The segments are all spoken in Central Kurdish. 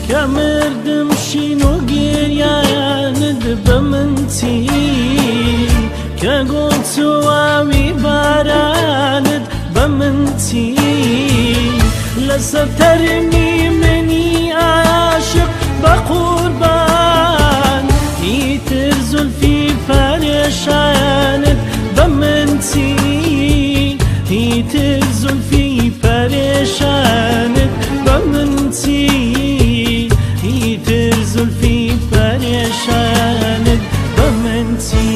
کە مردم شین و گریانت بە من چی؟ کە گوڵ چواوی بارانت بە من چی؟ لەسەر تەرمی منی عاشق بە قوربان، ئیتر زولفی پەرێشانت بە من چی؟ ئیتر زولفی پەرێشانت بە من چی؟ ئیتر زولفی پەرێشانت بە من چی؟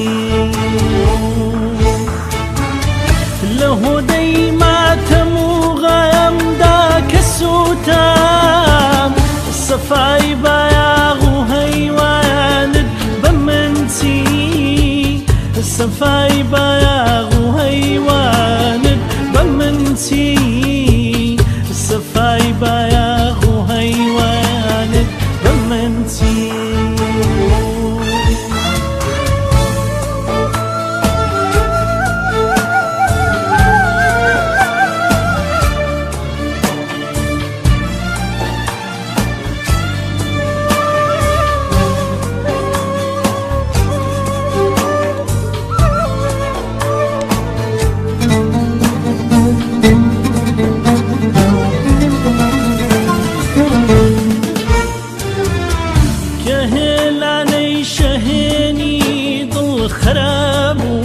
لە هۆدەی ماتەم و غەمدا کە سووتام، سەفای بایاغ و هەیوانت بە من چی؟ سەفای بایاغ و هەیوانت بە من چی؟ سەفای بایاغ و هەیوانت بە من چی؟ کە هێلانەی شەهێنی دڵ خراب بوو،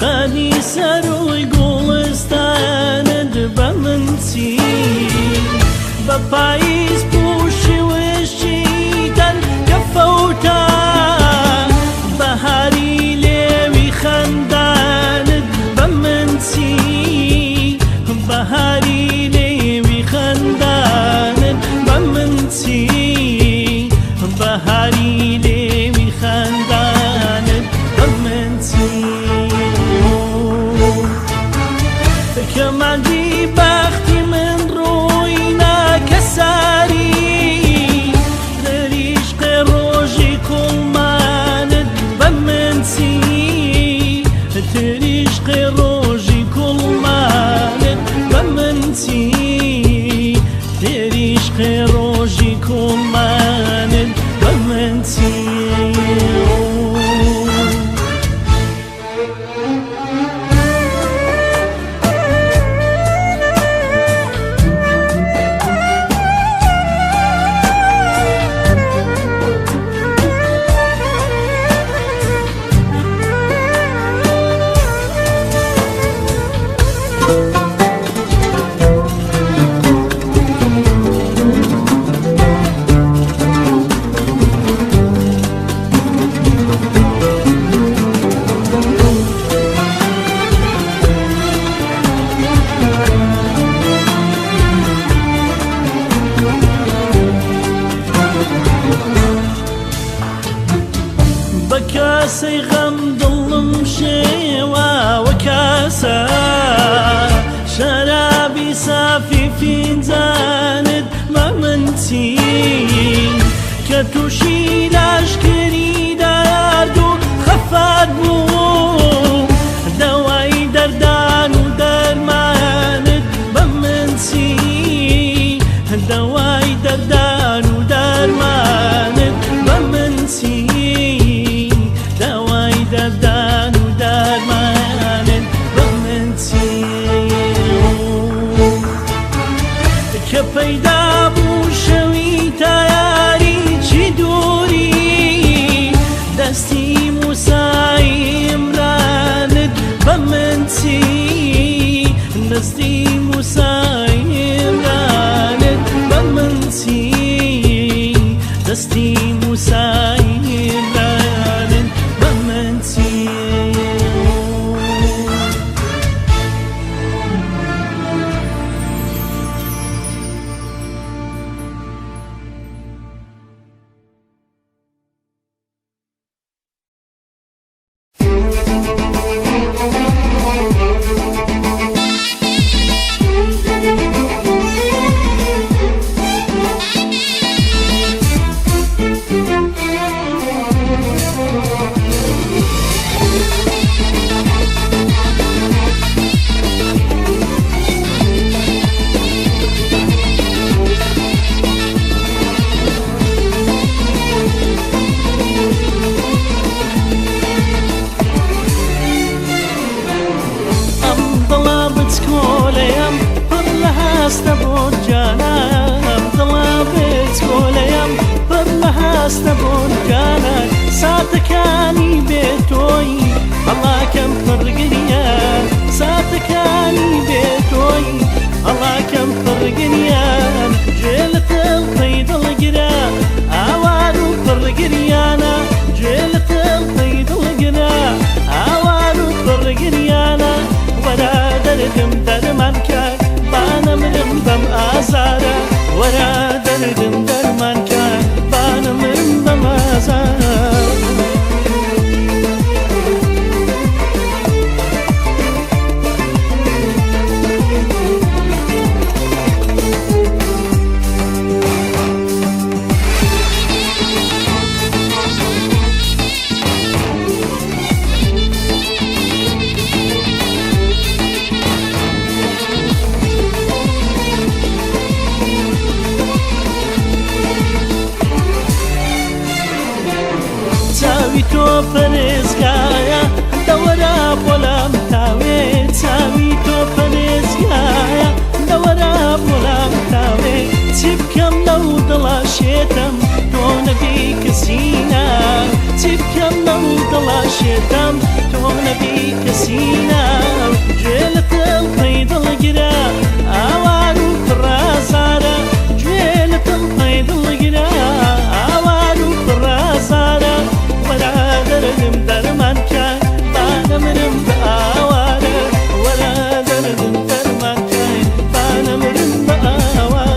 قەدی سەروی گوڵستانت بە من چی؟ بە پاییز پووشی وشکیتەن کە فەوتا، بەهاری لێوی خەندانت بە من چی؟ بەهاری لێوی خەندانت بە من چی؟ بەهاری لێوی خەندانت بە من چی؟ کە مانگی بەختی من ڕووی ناکەساری، تریشقێ ڕۆژی کوڵمانت بە من چی؟ تریشقێ ڕۆژی کوڵمانت بە من چی؟ تریشقێ ڕۆژی کوڵمانت بە من چی؟ بە کاسەی غەم دڵم شێواوە کاسە، شەرابی سافی فینجانت بە من چی؟ کە تووشی لاشکری دارد و خەفات بوو، دەوای دەردان و دەرمانت بە من چی؟ دەوای دەردان و دەرمانت بە من چی؟ دەوای دەردان و دەرمانت بە من چی؟ کە پەیدا بوو شەوی تایاری چی دووری، دەستی موسای ئیمرانت بە من چی؟ دەستی موسای ئیمرانت بە من چی؟ تۆی هەڵاکەم پڕگریان ساتەکانی بێ تۆی هەڵاکەم پڕگریان گوێ لە تەڵقەی دڵگرە ئاوار و پڕگریانە گوێ لە تەڵقەی دڵگرە ئاوار و پڕگریانە وەرە دەردم دەرمان کە با نەمرم بەم ئازارە وەرە دەردم دەرمان کە با نەمرم بەم ئازارە. چاوی تۆ پەرێزگایە دەوەرە بۆلام تاوێ چاوی تۆ پەرێزگایە دەوەرە بۆلام تاوێ چی بکەم لەو دڵە شێتم تۆ نەبی کەسینا چی بکەم لەو دڵە شێتم تۆ نەبی کەسینا گوێ لە تەڵقەی دڵگرە ئاوار و پڕازارە گوێ لە تەڵقەی دڵگرە ئاوار و پڕازارە وەرە دەردم دەرمان کە با نەمرم بە ئاوارە وەرە دەردم دەرمان کە با نەمرم بە ئاوارە.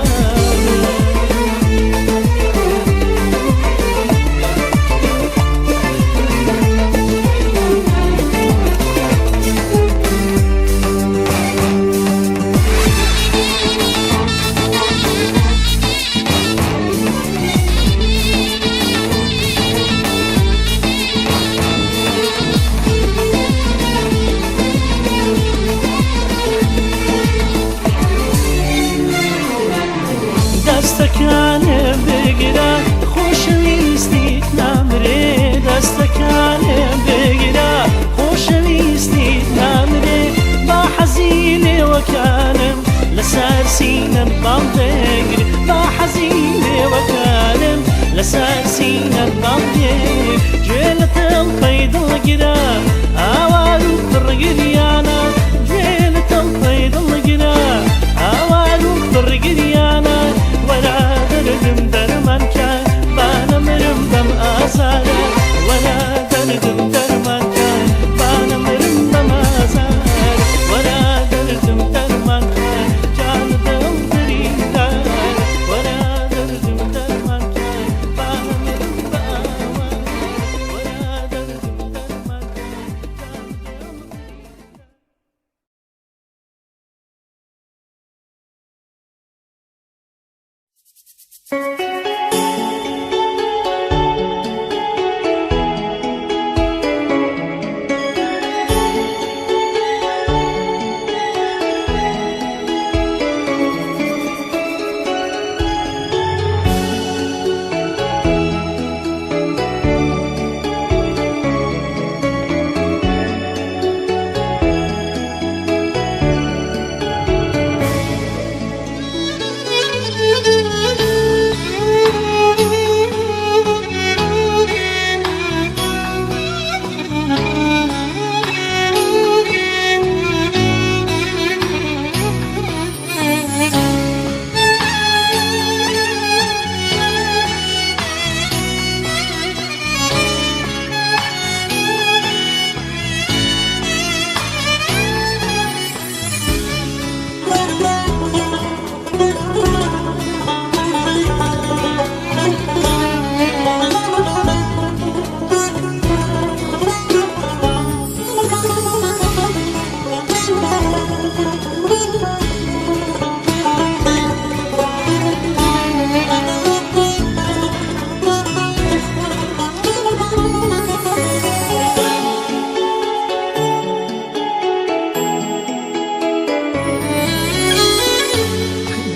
دەستەکانێ بگرە خۆشەویستیت نامرێ دەستەکانێ بگرە خۆشەویستیت نامرێ با حەزی لێوەکانم لەسەر سینەم باڵ دەگر با حەزی لێوەکانم لەسەر سینەم باڵ دەگر گوێ لە تەڵقەی دڵگرە ئاوار و پڕگریانە گوێ لە تەڵقەی دڵگرە ئاوار و پڕگریانە وەرە دەردم دەرمان کە با نەمرم بەم ئازارە وەرە دەردم دەرمان کە با نەمرم بەم ئازارە وەرە دەردم دەرمان کە جان دڵ بریندار وەرە دەردم دەرمان کە با نەمرم بە ئاوارە وەرە دەردم دەرمان کە جان دڵ بریندار.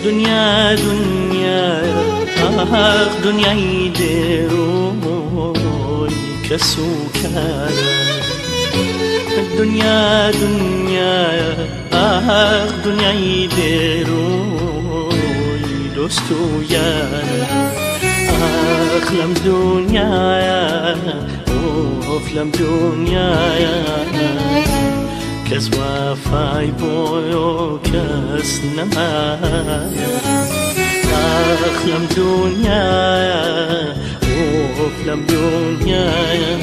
دنیا دنیا ئاخ دنیای دێرۆی کەس و کارە دنیا دنیا ئاخ دنیای دێرۆی دۆست و یارە ئاخ لەم دنیاە. ئۆف لەم دونیایە کەس وەفای بۆ کەس نەمایە ئاخ لەم دونیایە ئۆف لەم دونیایە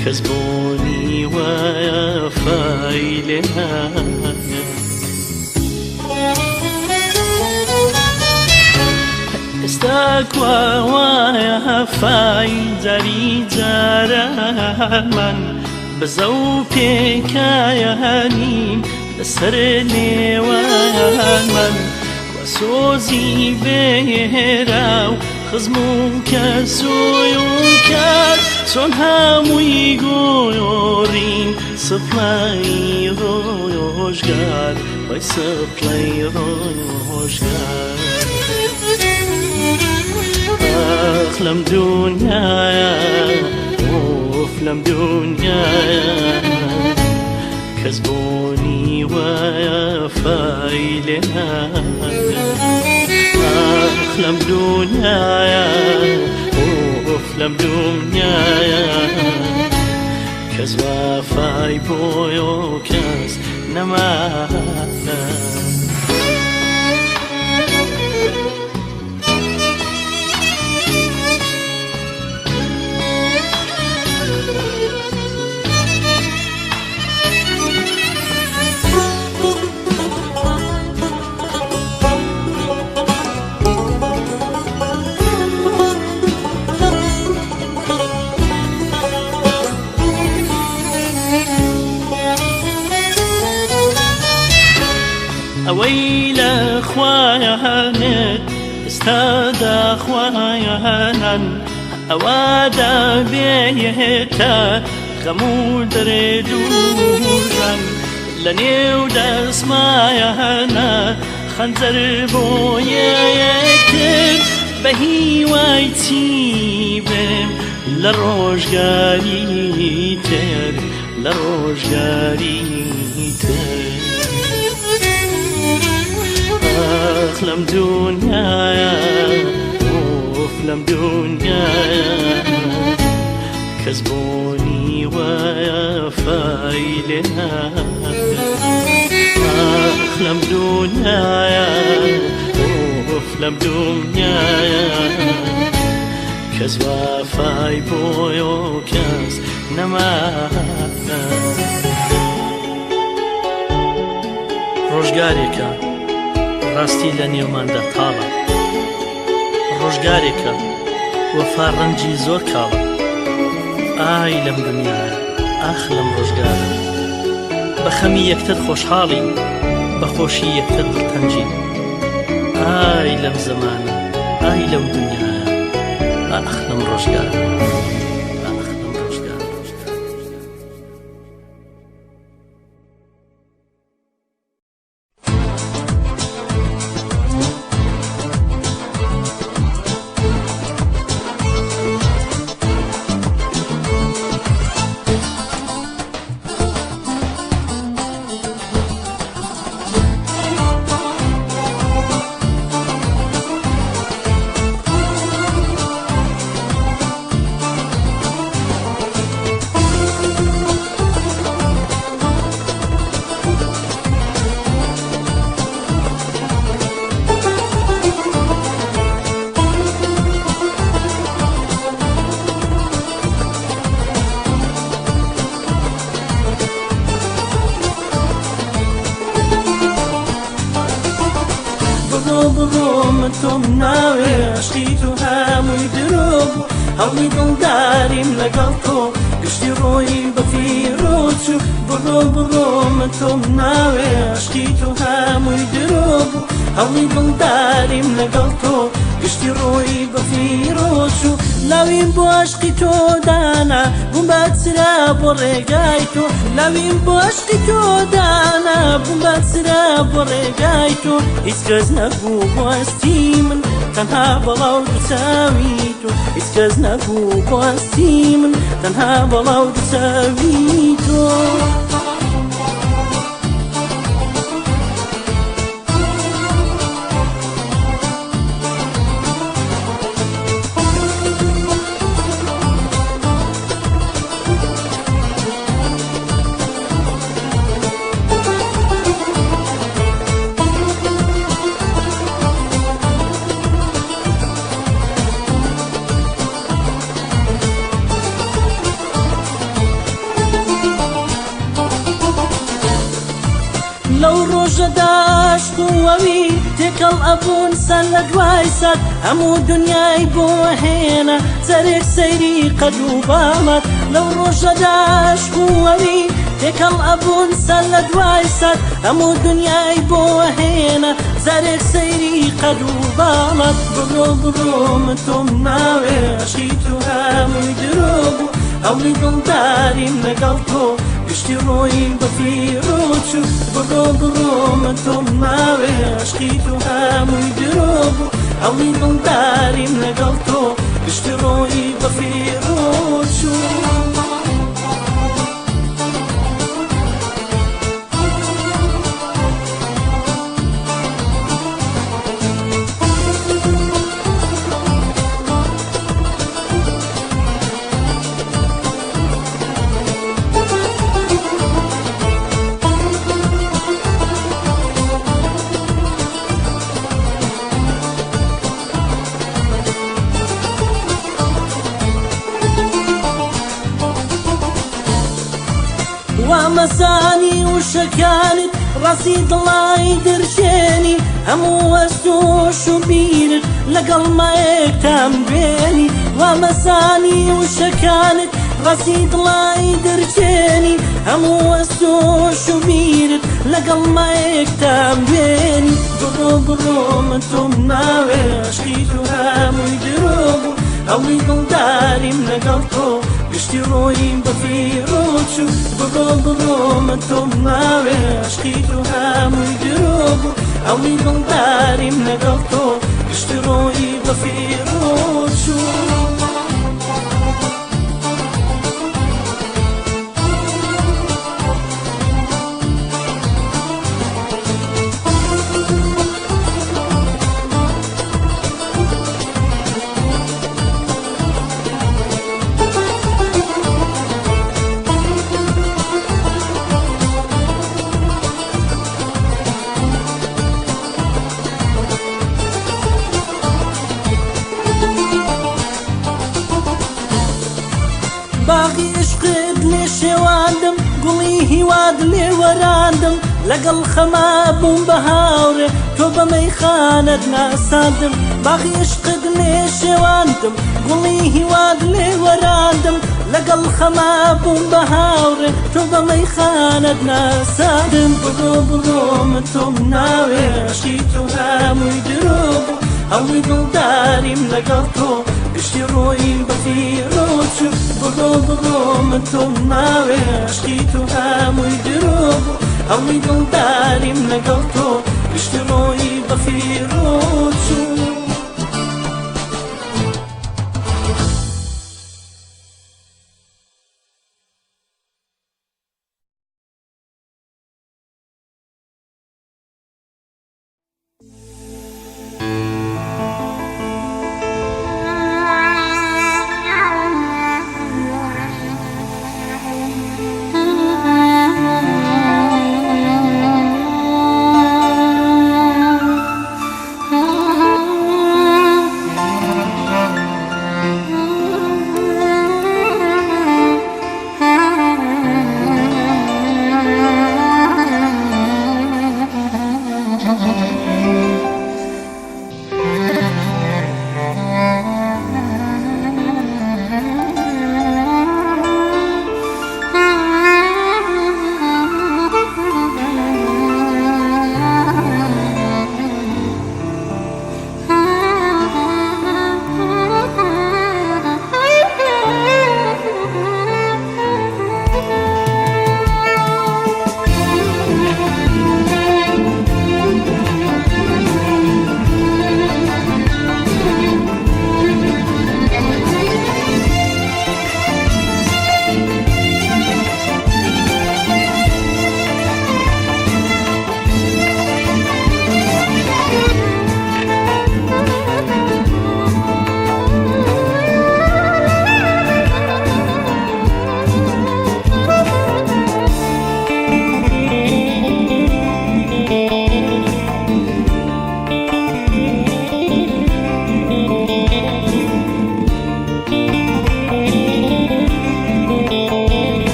کەس بۆنی وەفای لێ نایە. ئێستا کوا وایە هەفای جاری جارانمان بزە و پێکایانین لەسەر نێوانمان کوا سۆزی بێرا و خزم و کەسوی و کار چۆن هەمووی گۆڕین سپڵی ڕۆژگار وای سپڵی ڕۆژگار ئاخ لەم دونیایە ئۆف لەم دونیایە کەس بۆنی وەفای لێ نایە ئاخ لەم دونیایە ئۆف لەم دونیایە کەس وەفای بۆ کەس نەمایە. ئەوەی لە خوایانت ئێستا داخوایانن ئەوە دەبێتە غەم و دەرێدوژان لە نێو دەسمایانە خەنجەر بۆ یەکتر بە هیوای چی بم لە ڕۆژگاری تر لە ڕۆژگاری تر ئاخ لەم دونیایە ئۆف لەم دونیایە کەس بۆنی وەفای لێ نایە ئاخ لەم دونیایە ئۆف لەم دونیایە کەس وەفای بۆ کەس نەمایە. ڕۆژگارێکە ڕاستی لە نێوماندا تاڵە ڕۆژگارێکە وەفا ڕەنجی زۆر کاڵە ئای لەم دنیایە ئاخ لەم ڕۆژگارە بە خەمی یەکتر خۆشحاڵین بە خۆشی یەکتر دڵتەنگین ئای لەم زەمانە ئای لەم دنیایە ئاخ لەم ڕۆژگارە ئاخ لەم ڕۆژگارە. بڕۆ بڕۆ من تۆم ناوێ عشقی تۆ هەمووی درۆ بوو هەوڵی دڵداریم لەگەڵ تۆ گشتی ڕۆیی بە فیڕۆ چوو بڕۆ بڕۆ من تۆم ناوێ عشقی تۆ هەمووی درۆ بوو هەوڵی دڵداریم لەگەڵ تۆ گشتی ڕۆیی بە فیڕۆ چوو لاویم بۆ عشقی تۆ دانا بووم بە چرا بۆ ڕێگای تۆ لاویم بۆ عشقی تۆ دانا بووم بە چرا بۆ ڕێگای تۆ هیچ کەس نەبوو بۆ هەستی من تەنها بەڵاو دووچاوی تۆ هیچ کەس نەبوو بۆ هەستی من تەنها بەڵاو دووچاوی تۆ. ڕۆژەدا عەشق و ئەوین تێکەڵ ئەبوون سات لە دوای سات هەموو دنیای بۆ هێنا جارێک سەیری قەد و باڵات لەو ڕۆژەدا عەشق و ئەوین تێکەڵ ئەبوون سات لە دوای سات هەموو دنیای بۆ هێنا جارێک سەیری قەد و باڵات بڕۆ بڕۆ من تۆم ناوێ عەشقی تۆ هەمووی درۆ بوو هەوڵی دڵداریم لەگەڵ تۆ گشتی ڕۆییم بە فیڕۆ چوو بڕۆ بڕۆ من تۆم ناوێ عەشقی تۆ هەمووی درۆ بوو هەوڵی دڵداریم لەگەڵ تۆ گشتی ڕۆیی بە فیڕۆ چوو. وامەزانی وشەکانت ڕاستی دڵای درشێنی هەموو وەستۆش و بیرت لەگەڵ مایەکتان بێنی وامەزانی وشەکانت ڕاستی دڵای دەرچێنی هەموو وەستۆش و بیرت لەگەڵ مایەکتان بێنی بڕۆ بڕۆ من تۆم ناوێ عەشقی تۆ هەمووی درۆ بوو هەوڵی دڵداریم لەگەڵ تۆ گشتی ڕۆییم بە فیڕۆ چوو بڕۆ بڕۆ من تۆم ناوێ عەشقی تۆ هەمووی درۆ بوو هەوڵی دڵداریم لەگەڵ تۆ گشتی ڕۆیی بە فیڕۆ چوو. باغی عشقت لێ شێواندم گوڵی هیوات لێ وەراندم لەگەڵ خەما بووم بە هاوڕێ تۆ بە مەیخانەت ناساندم باغی عشقت لێ شێواندم گوڵی هیوات لێ وەراندم لەگەڵ خەما بووم بە هاوڕێ تۆ بە مەیخانەت ناساندم بڕۆ بڕۆ من تۆم ناوێ عشقی تۆ هەمووی درۆ بوو هەوڵی دڵداریم لەگەڵ تۆ گشتی ڕۆییم بە فیڕۆ چوو بڕۆ بڕۆ من تۆم ناوێ عشقی تۆ هەمووی درۆ بوو هەوڵی دڵداریم لەگەڵ تۆ گشتی ڕۆیی بە فیڕۆ چوو.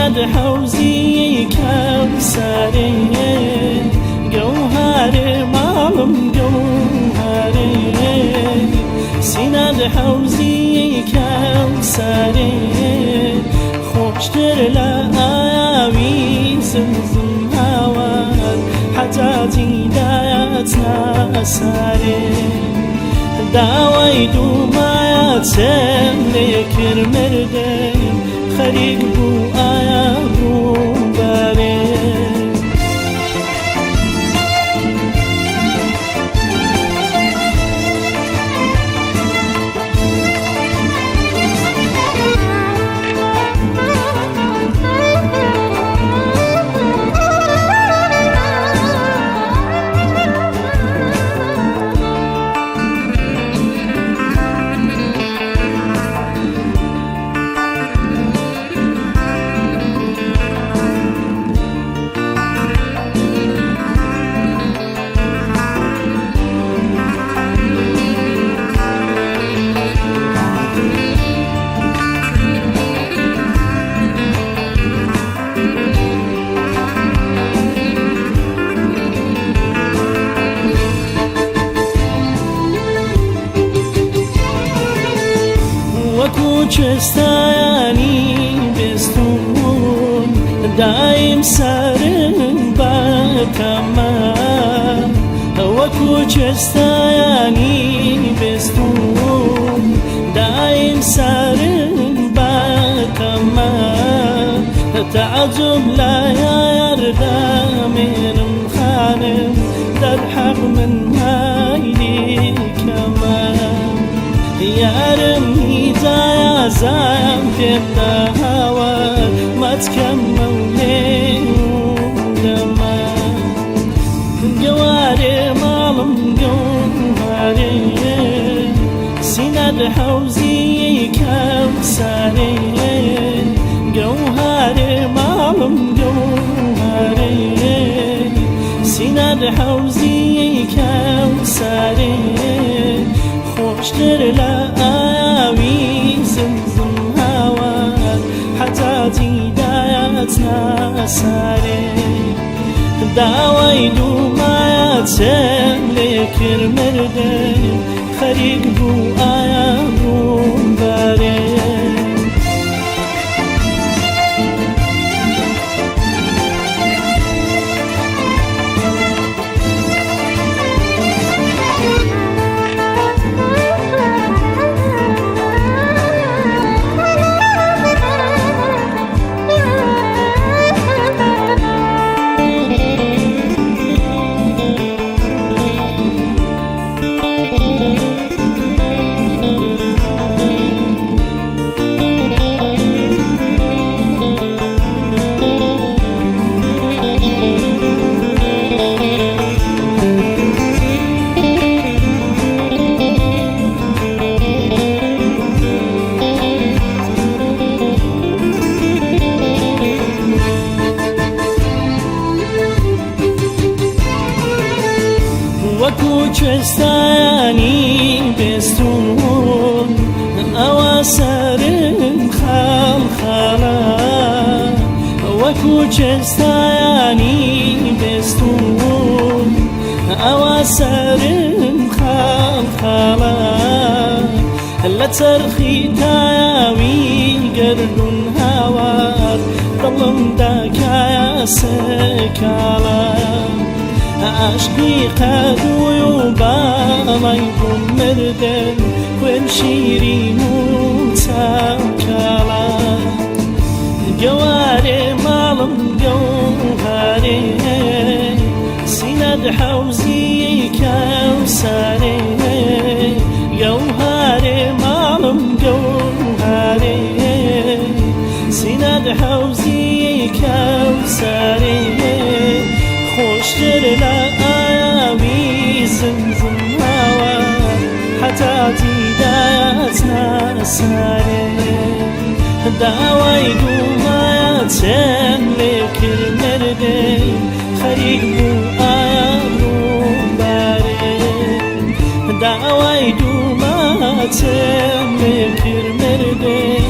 سینەد حەوزی کەوسەرێ گەوهەرێ ماڵم گەوهەرێ سینەد حەوزی کەوسەرێ خۆشتر لە ئاوی زمزم هاوار حەجاجی دایەت ناسارێ داوای دوومایە چم لێ کرد مردن خەریک بوو ئایا ڕووبارێ. وەکو کوێستانی بێستون دایم سەرم بەتەمە وەکو کوێستانی بێستون دایم سەرم بەتەمە تەعجب لە یار دامێنم خانم دەرحەق من مایلی کەمە یارم هیدایە زام پێم داوە مەچکەم مەولێ دەمە گەوارێ ماڵم گەوارێ سینەد حەوزی کەوسارێ گەوهارێ ماڵم گەوهارێ سینەد حەوزی کەوسارێ خۆشتر لە ئاوی زمزم هاوار حەجاجی دایەت ناسارێ داوای دوومایە چم لێ کرد مردن خەریک بوو ئایا ڕووبارێ. وەکو کوێستانی بێستون ئەوە سەرم خاڵ خاڵە وەکو کوێستانی بێستون ئەوە سەرم خاڵ خاڵە لە چەرخی تاوی گەردوون هاوار دڵم داکایە سکاڵە عاشقی قەدوی و باڵای بووم مردن خوێن شیرین و چاوکاڵە گەوارێ ماڵم گەوهارێ سینەد حەوزی کەوسارێ گەوهارێ ماڵم گەوهارێ سینەد حەوزی کەوسارێ خۆشتر لە ئاوی زمزم هاوار حەجاجی دایەت ناسارێ داوای دوومایە چم لێ کرد مردن خەریک بوو ئایا ڕووبارێ داوای دووما چم لێ کرد مردن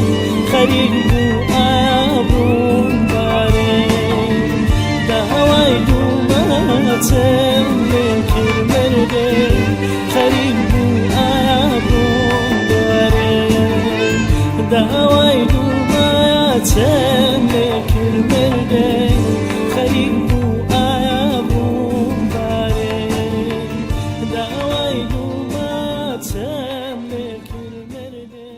خەریک بوو ئایا ڕووبارێ. چەند لێ کرد مردێ خەریک بوو ئایا بووم بارێ داوای دووما چەند لێ کرد مردێ.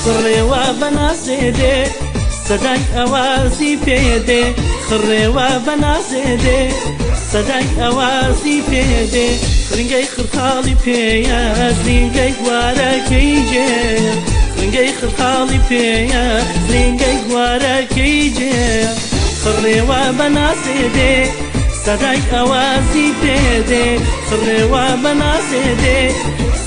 خڕێوە بەنازێ دێ سەدای ئەوازی پێدێ خڕێوە بەنازێ دێ سەدای ئەوازی پێدێ خرنگەی خرخاڵی پێیە زرینگەی گوارەکەی جێیە خرنگەی خرخاڵی پێیە زرینگەی گوارەکەی جێیە خڕێوە بەنازێ دێ سەدای ئەوازی پێدێ خڕێوە بەنازێ دێ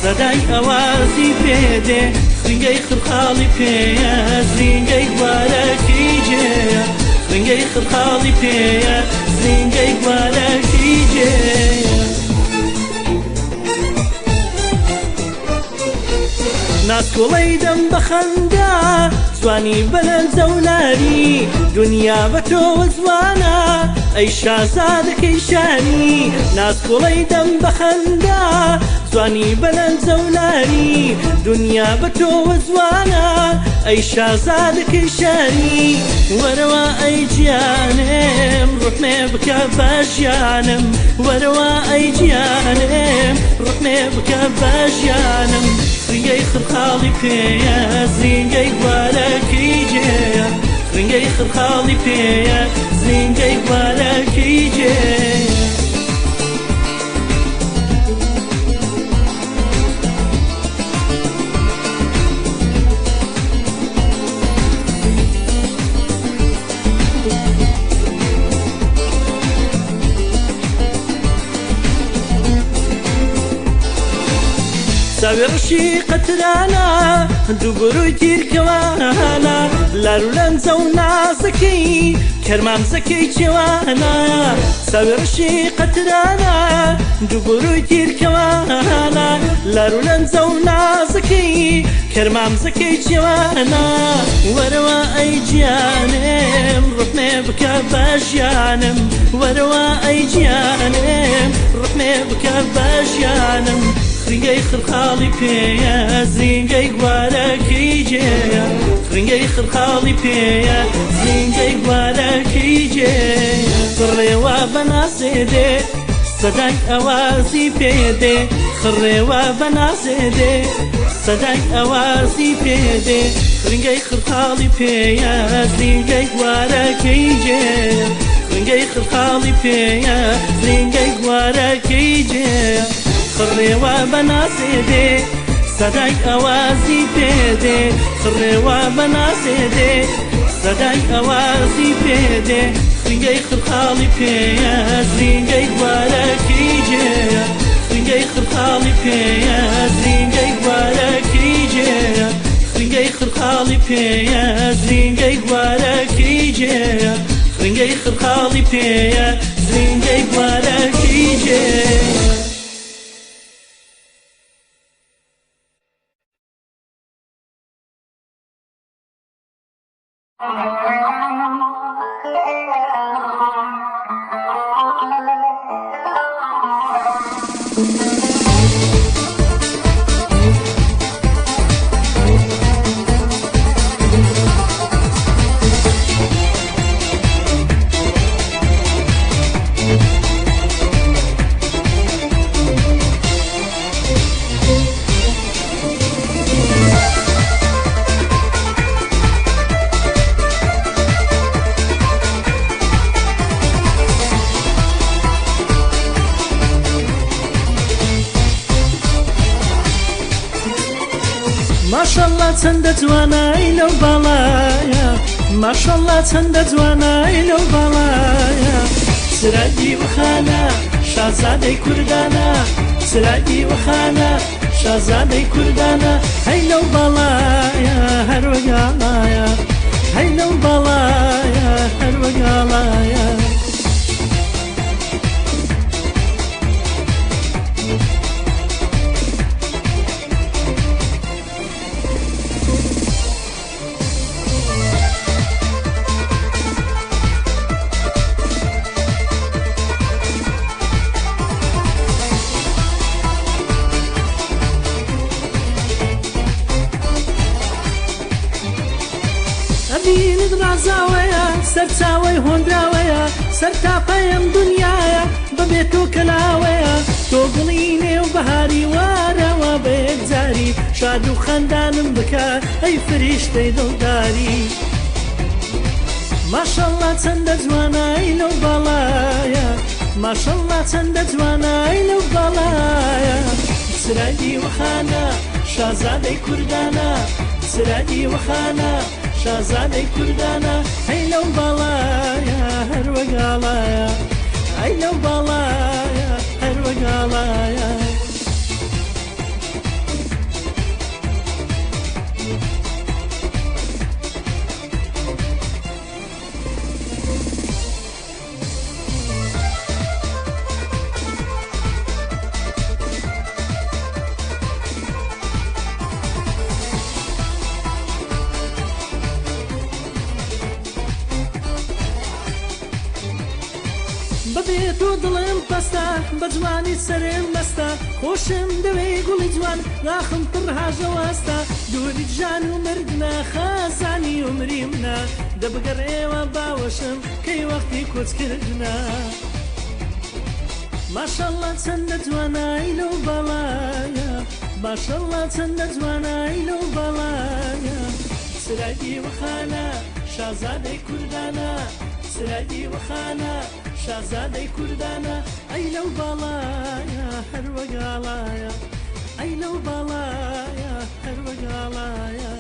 سەدای ئەوازی پێدێ خرنگەی خرخاڵی پێیە زرینگەی گوارەکەی جێیە خرنگەی خرخاڵی پێیە زرینگەی گوارەکەی جێیە. ناسکۆڵەی دەم بە خەندە جوانی بەلەنجە و لاری دونیا بە تۆوە جوانە ئەی شازادەکەی شاری ناسکۆڵەی دەم بە خەندە جوانی بەلەنجە و لاری دونیا بە تۆوە جوانە ئەی شازادەکەی شاری وەرەوە ئەی گیانم ڕوحمێ بکە بە ژیانم وەرەوە ئەی گیانم ڕوحمێ بکە بە ژیانم زرینگەی خڕخاڵی پێیە زرینگەی گوارەکەی جێیە زرینگەی خڕخاڵی پێیە زرینگەی گوارەکەی جێیە. چاوی ڕەشی قەترانە دووبروی تیرکەوانە لار و لەنجە و نازەکەی کەرمامزەکەی چێوانە چاوی ڕەشی قەترانە دووبروی تیرکەوانە لار و لەنجە و نازەکەی کەرمامزەکەی چێوانە وەرەوە ئەی گیانم ڕوحمێ بکە بە ژیانم وەرەوە ئەی گیانم ڕوحمێ بکە بە ژیانم خرینگەی خرخاڵی پێیە زرینگەی گوارەکەی جێیە خرینگەی خرخاڵی پێیە زرینگەی گوارەکەی جێیە خڕێوە بەنازێ دێ سەدای ئەوازی پێدێ خڕێوە بەنازێ دێ سەدای ئەوازی پێدێ خرینگەی خرخاڵی پێیە زرینگەی گوارەکەی جێیە خرینگەی خرخاڵی پێیە زرینگەی گوارەکەی جێیە خڕێوە بەنازێ دێ سەدای ئەوازی پێدێ خڕێوە بەنازێ دێ سەدای ئەوازی پێدێ خرینگەی خرخاڵی پێیە زرینگەی گوارەکەی جێیە خرینگەی خرخاڵی پێیە زرینگەی گوارەکەی جێیە خرینگەی خرخاڵی پێیە زرینگەی گوارەکەی جێیە خرینگەی خرخاڵی پێیە زرینگەی گوارەکەی جێیە. ماشەڵڵا چەندە جوانای لەو باڵایە ماشەڵڵا چەندە جوانای لەو باڵایە چرای دیوەخانە شازادەی کوردانە چرای دیوەخانە. شازادەی کوردانە هەی لەو باڵایە هەر وەگاڵایە هەی لەو باڵایە هەر وەگاڵایە. ئەڤینت ڕازاوەیە سەرچاوەی هۆنراوەیە سەرتاپای ئەم دونیایە بەبێ تۆ کەلاوەیە تۆ گوڵی نێو بەهاری وارەوە بە یەکجاری شاد و خەندانم بکە ئەی فریشتەی دڵداری ماشەڵڵا چەندە جوانە ئەی لەو باڵایە ماشەڵڵا چەندە جوانە ئەی لەو باڵایە چرای دیوەخانە شازادەی کوردانە چرای دیوەخانە شازادەی کوردانە ئەی لەو باڵایە هەر وەگاڵایە ئەی لەو باڵایە هەر وەگاڵایە. بەبێ تۆ دڵم پەستە بە جوانی سەرم مەستە خۆشم دەوێی گوڵی جوان ناخم پڕ هاژە وەستە دووریت ژان و مردنە خەزانی عومری منە دە بگەڕێوە باوەشم کەی وەختی کۆچ کردنە ماشەڵڵا چەندە جوانە ئەی لەو باڵایە ماشەڵڵا چەندە جوانە ئەی لەو باڵایە چرای دیوەخانە شازادەی کوردانە چرای دیوەخانە شازادەی کوردانە ئەی لەو باڵایە هەر وەگاڵایە ئەی لەو باڵایە هەر وەگاڵایە.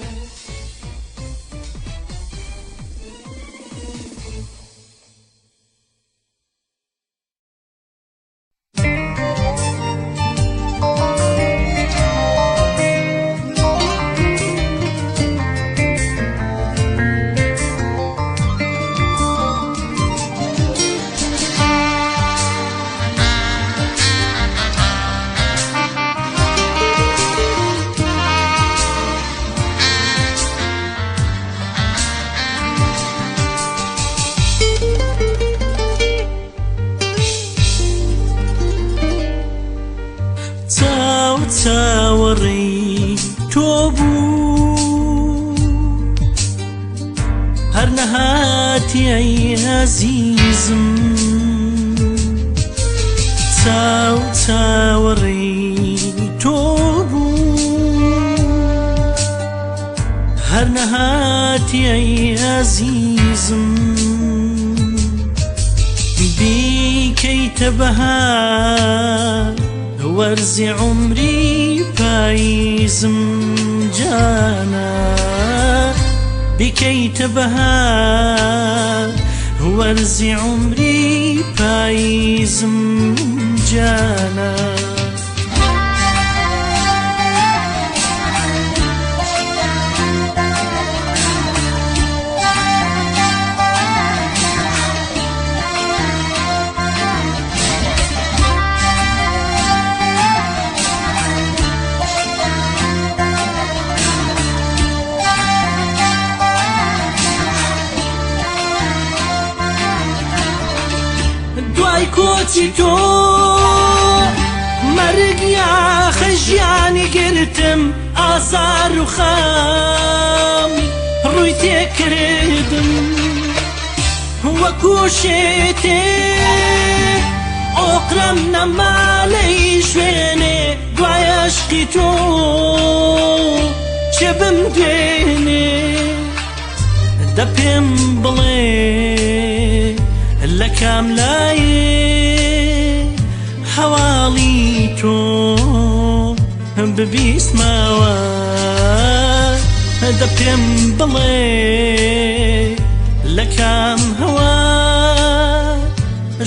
چاو چاوەڕێی تۆ بوو هەر نەهاتی ئەی ئەزیزم چاو چاوەڕێی تۆ بوو هەر نەهاتی ئەی ئەزیزم بیکەیتە بەهار وەرزی عومری پاییزم جانا بیکەیتە بەهار وەرزی عومری پاییزم جانا. دوای کۆچی تۆ مەرگ یاخە ژیانی گرتم ئازار و خەم ڕووی تێکردم وەکو شێتێ ئۆقرەم نەما لەی شوێنێ دوای ئەشقی تۆ چێ بمدوێنێ دە پێم بڵێ لە کام لایێ هەواڵی تۆ ببیستمەوە دە پێم بڵێ لە کام هەوا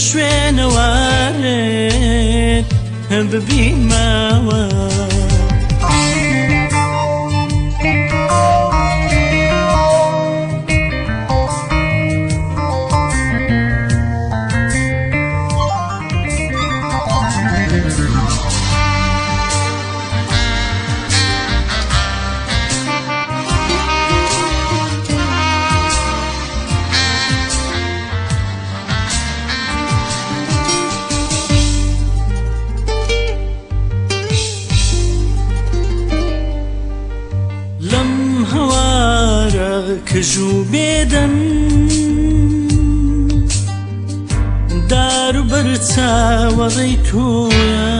شوێنەوارت ببینمەوە. کژ و بێدەنگ دار و بەر چاوەڕێی تۆیە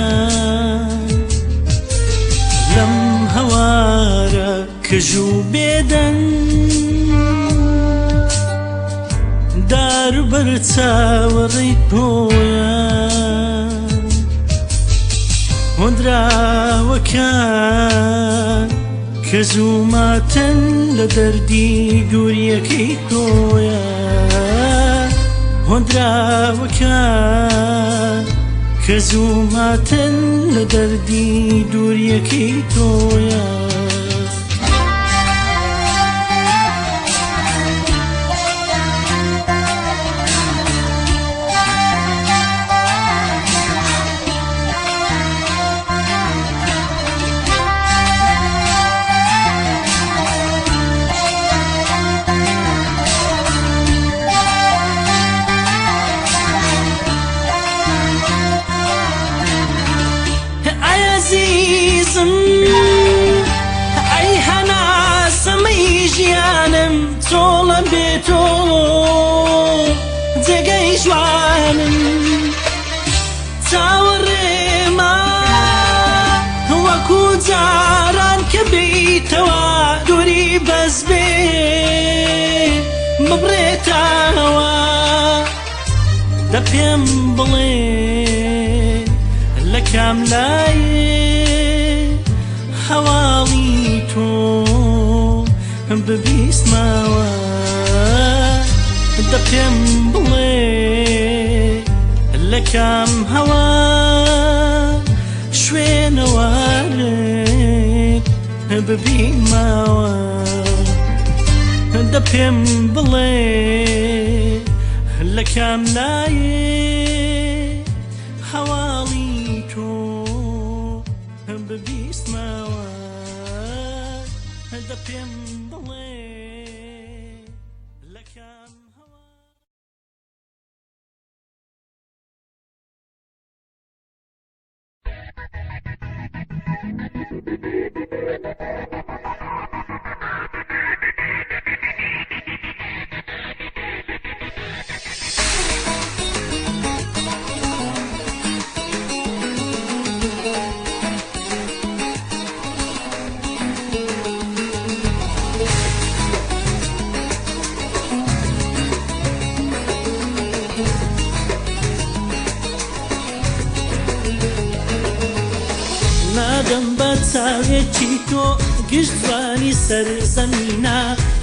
لەم هەوارە کژ و بێدەنگ دار و بەر چاوەڕێی تۆیە هۆنراوەکان کە زوو ماتن لە دەردی دووریەکەی تۆیە هۆنراوەکان کە زوو ماتن لە دەردی دووریەکەی تۆیە. ئەی ئەزیزم ئەی هەناسەمەی ژیانم چۆڵم بێ تۆ جێگەی ژوانم چاوەڕێمە وەکو جاران کە بێیتەوە دووری بەس بێ ببڕێتەوە دە پێم بڵێ لە کام لایێ هەواڵی تۆ ببیستمەوە دە پێم بڵێ لە کام هەوا شوێنەوارت ببینمەوە دە پێم بڵێ لە کام لایێ هەواڵی تۆ ببیستمەوە دە پێم بڵێ لە کام هەوا. نادەم بە چاوێکی تۆ گشت جوانی سەر زەمینە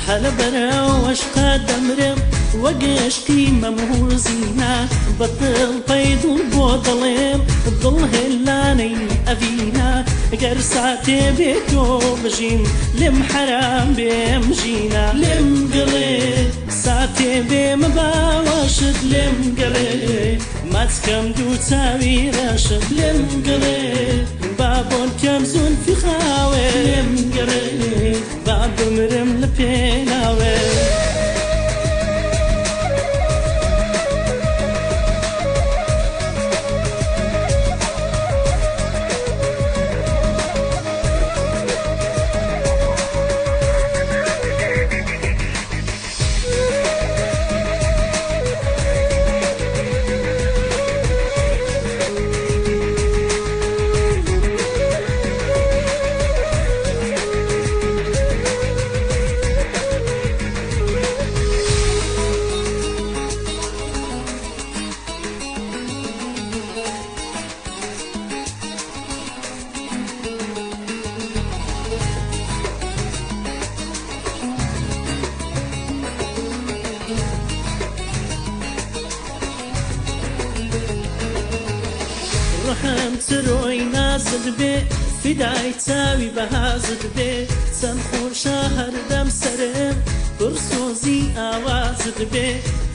هەلە بەرەوەشقە دەمرم وەک عشقی مەموزینە بە دڵپەی دڵ بۆ دەڵێم دڵ هێلانەی ئەڤینە گەر ساتێ بێ تۆ بژیم لێم حەرام بێم ژینە لێم گەڕێ ساتێ بێمە باوەشت لێم گەڕێ ماچکەم دوو چاوی ڕەشت لێم گەڕێ با بۆن کەم زولفی خاوێ لێم گەڕێ با بمرم لە پێناوێ. ڕەحم چرۆی نازت بێ فیدای چاوی بەهازت بێ چەند خۆشە هەردەم سەرم پڕ سۆزی ئاوازت بێ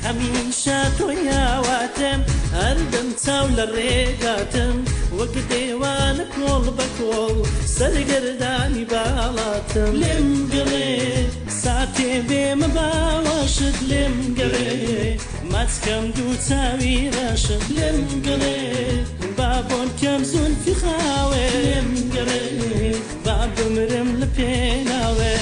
هەمیشە تۆی ئاواتم هەردەم چاو لە ڕێگاتم وەک دێوانە کۆڵ بە کۆڵ سەرگەردانی باڵاتم لێم گەڕێ ساتێ بێمە باوەشت لێم گەڕێ ماچکەم دوو چاوی ڕەشت لێم گەڕێ با بۆن کەم زولفی خاوێ لێم گەڕێ با بمرم لە پێناوێ.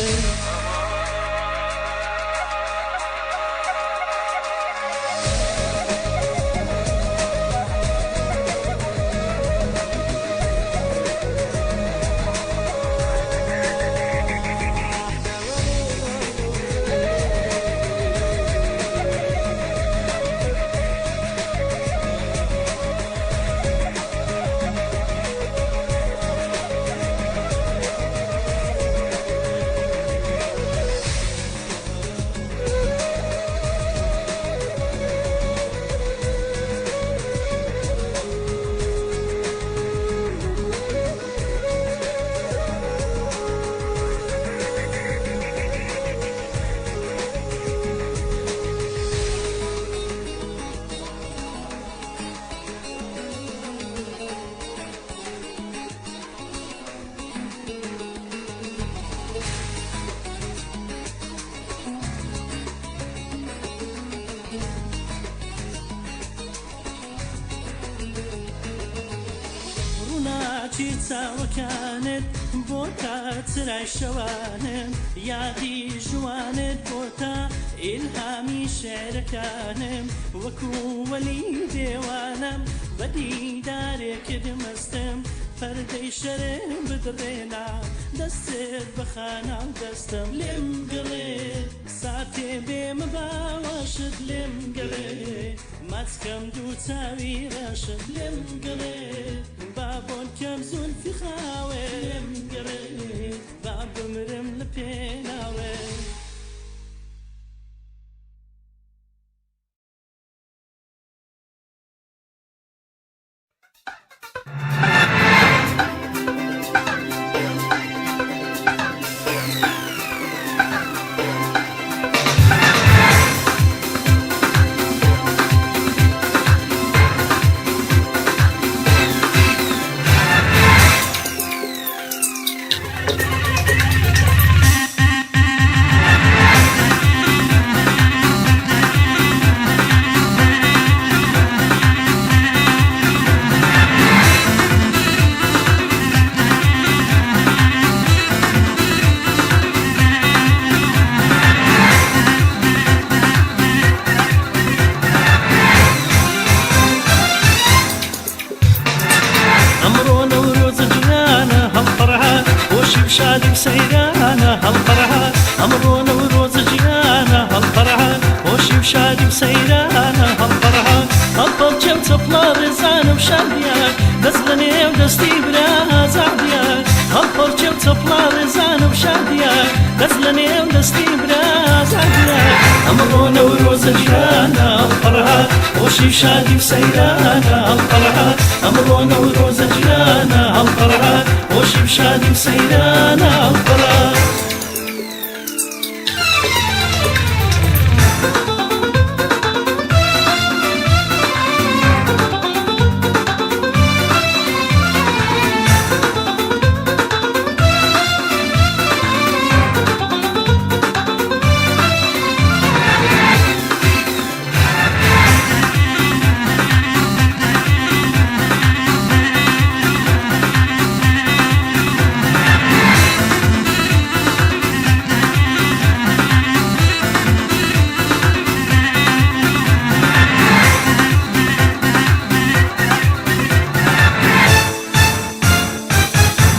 ڕووناکی چاوەکانت بۆتە چرای شەوانم، یادی ژوانت بۆتە ئیلهامی شعرەکانم، وەکو وەلی دێوانەم بە دیدارێکت مەستم، پەردەی شەرم بدڕێنە دەستت بخە ناو دەستم. لێم گەڕێ ساتێ بێمە باوەشت، لێم گەڕێ ماچکەم دوو چاوی ڕەشت، لێم گەڕێ با بۆن کەم زولفی خاوێ، لێم گەڕێ با بمرم لە پێناوێ. ئەمڕۆ نەورۆزە جیهانە هەڵپەڕا، خۆشی و شادی و سەیرانە هەڵپەڕا. ئەمڕۆ نەورۆزە جیهانە هەڵپەڕا، خۆشی و شادی و سەیرانە هەڵپەڕا. هەڵپەڕکێ و چەپڵە ڕێزانە و شادیە، دەست لە نێو دەستی برازادیە. هەڵپەڕکێ و چەپڵە ڕێزانە و شادیە، دەست لە نێو دەستی برازادیە. ئەمڕۆ نەورۆزە جیهانە هەڵپەڕا، خۆشی و شادی و سەیرانە هەڵپەڕا. ئەمڕۆ نەورۆزە جیهانە هەڵپەڕا، خۆشی و شادی و سەیرانە هەڵپەڕا.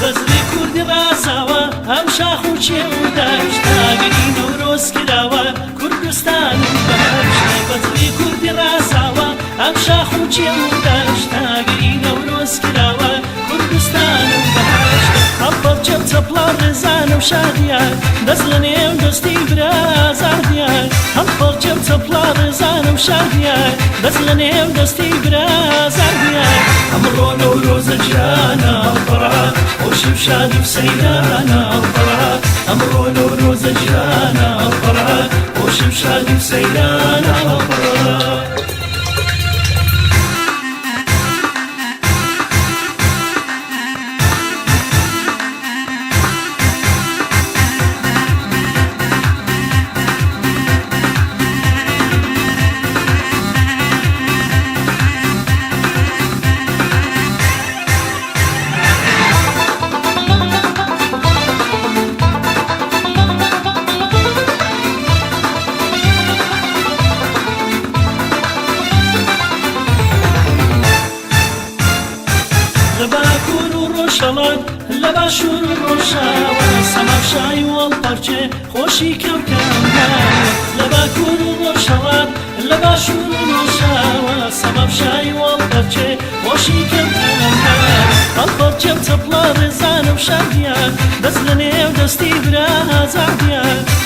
بەزمی کوردی ڕازاوە، ئەم شاخ و کێو و دەشت، ئاگری نەورۆز کراوە کوردستان و بەهەشت. بەزمی کوردی ڕازاوە، ئەم شاخ و کێو و دەشت، ئاگری نەورۆز کراوە کوردستان و بەهەشت. هەڵپەڕکێ و چەپڵە ڕێزانە و شادیە، دەست لە نێو دەستی برازادیە. هەڵپەڕکێ و چەپڵە ڕێزانە و شادیە، دەست لە نێو دەستی برازادیە. ئەمڕۆ نەورۆزە جیهانە هەڵپەڕا، خۆشی و شادی و سەیرانە هەڵپەڕا. ئەمڕۆ نەورۆزە جیهانە هەڵپەڕا، خۆشی و شادی و سەیرانە هەڵپەڕا. لە باکوور و ڕۆژهەڵات، لە باشوور و ڕۆژاوا، سەما و شای و هەڵپەڕکێ خۆشی کەوتە ئەملاوە. لە باکوور و ڕۆژهەڵات، لە باشوور و ڕۆژاوا، سەما و شای و هەڵپەڕکێ خۆشی کەوتە ئەملاوە. هەڵپەڕکێ و چەپڵە ڕێزانە و شادیە، دەست لە نێو دەستی برازادیە.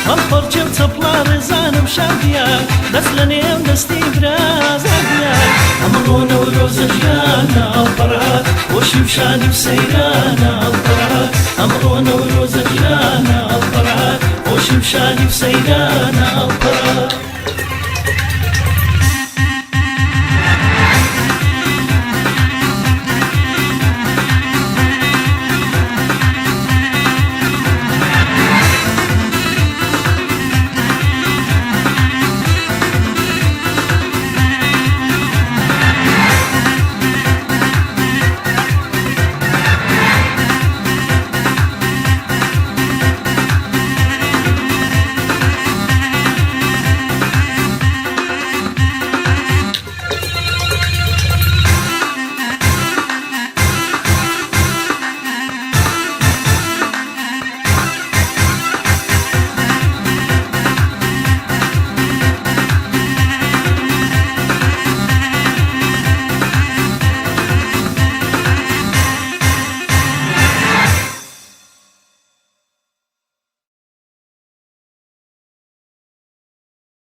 هەڵپەڕکێ و چەپڵە ڕێزانە و شادیە، دەست لە نێو دەستی برازادیە. ئەمڕۆ نەورۆزە ژیانە هەڵپەڕا، خۆشی و شادی و سەیرانە هەڵپەڕا. ئەمڕۆ نەورۆزە ژیانە هەڵپەڕا، خۆشی و شادی و سەیرانە هەڵپەڕا.